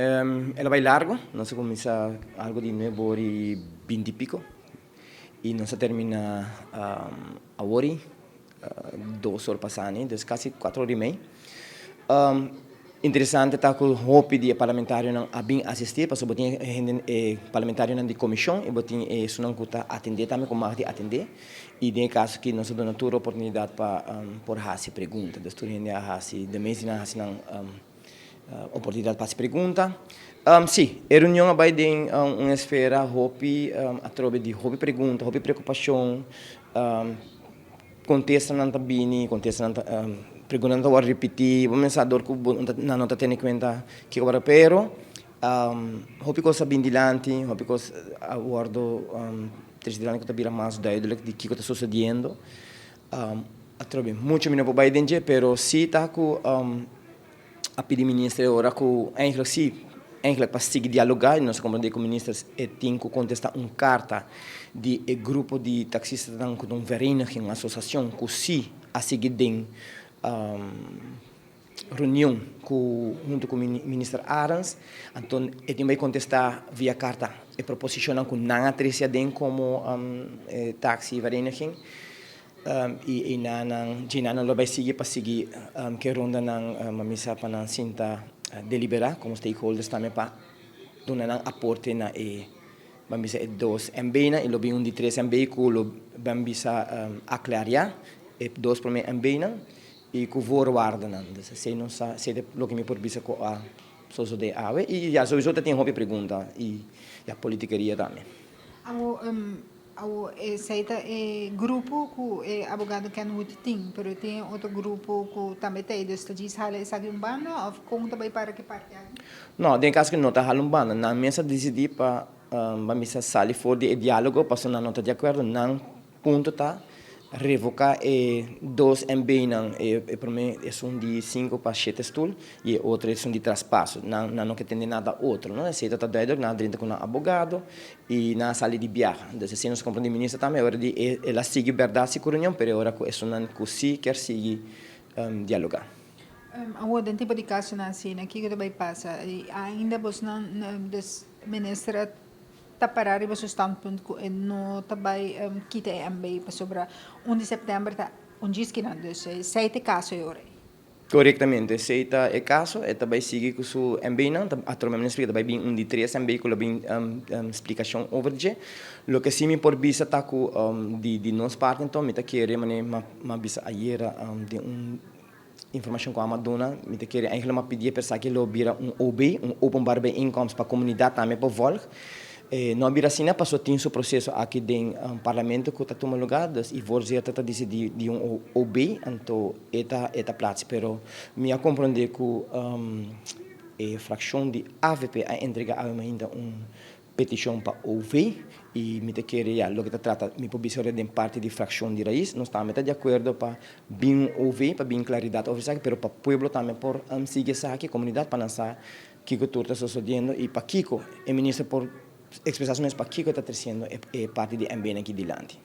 El a bay largo, nos a cuminsa algo di 9:20 y pico y nos a termina awor 2 or pasa, dus casi 4 or y mei. Interesante ta cu hopi di parlamentarionan a bin asisti, pasobra bo tin hende parlamentarionan di comision y bo tin esunnan cu ta atende tambe, cu mag di atende, y den caso cu nos a duna tur oportunidad pa por haci pregunta. Dus tur hende a haci, de meeste nan haci nan oportunidad pa haci pregunta. Si, e reunion a bay den un esfera hopi atrobe di hopi pregunta, hopi preocupacion, contestanan ta bini, contestanan ta pregunta ta repeti, bo pensa dor cu nan no ta tene cuenta kico ora, pero hopi cos a bin dilanti, hopi cos a wordo trece dilanti cu ta bira mas duidelijk di kico ta sucediendo. Atrobe, mucho mi no por bay den dje, pero si ta cu a pidi minister ora cu eigenlijk si, eigenlijk pa sigui dialoga, y nos a comprende cu minister e tin cu contesta un carta di e grupo di taxistanan cu un vereniging, un asociacion cu si a sigui den reunion hunto cu minister Arends. Anto e tin bay contesta via carta e proposicion cu nan a trece aden como taxi vereniging y nan nan lo bay sigui pa sigui cu rondanan misa pa nan sinta delibera como stakeholders tambe pa duna nan aporte na e, ban bisa, e dos MB na y lo bin un di tres MB cu lo ban bisa aclaria e dos prome MB na y cu voorwaarden. Dus esey no sa, esey ta loke mi por bisa cu a sosode awe y ja, sowieso ta tin hopi pregunta y ja, politikeria tambe. Awo esey ta e grupo cu e abogado Kenwood tin, pero tin otro grupo cu tambe tin, dus ta djis hala esaki un banda of con ta bay para cu parti aki? No, den caso cu no ta hala un banda, nan mes a dicidi pa ban bisa sali for di e dialogo, pasobra nan no ta di acuerdo. Nan punto ta revoca e dos MB nan, e prome esun di 5 pa 7 stoel y e otro esun di traspaso. Nan no ke tende nada otro, no? Esey ta duidelijk, nan a drenta cu nan abogado y nan a sali di biaha. Dus asina nos comprende minister tambe, ora di el a sigui berdad si cu reunion, pero ora cu esunnan cu si kier sigui dialoga. Awo, den tipo di casonan asina, kico ta bay pasa? Y ainda bosnan, dus minister ta para riba su standpunt cu e no ta bay kita e MB pasobra 1 di september ta un djiskinan, dus esey ta e caso e ora. Correctamente, esey ta e caso, e ta bay sigui cu su MB nan, atrobe mi explica, ta bay bin un di tres MB cu lo bin explicacion over dje. Loke si mi por bisa ta cu di nos parti anto, mi ta kere, mane m'a bisa ayera den un informacion cu a duna, mi ta kere eigenlijk m'a pidi per esaki lo bira un OB, un openbare bijeenkomst, pa comunidad tambe por volg. No a bira asina, paso tin su proceso aki den parlamento cu ta tuma lugar, dus e voorzitter ta dicidi di un OB, anto e ta plaats, pero mi a comprende cu e fraccion di AVP a entrega ainda un peticion pa OV y mi ta kere, ja, loke ta trata, mi por bisa den parti di fraccion di Raiz, nos tambe ta di acuerdo pa bin un OV, pa bin claridad over esaki, pero pa pueblo tambe por sigui esaki, comunidad pa nan sa kico tur ta sucediendo y pa kico e minister por expresa su mes, pa kico ta treciendo e parti di MB aki dilanti.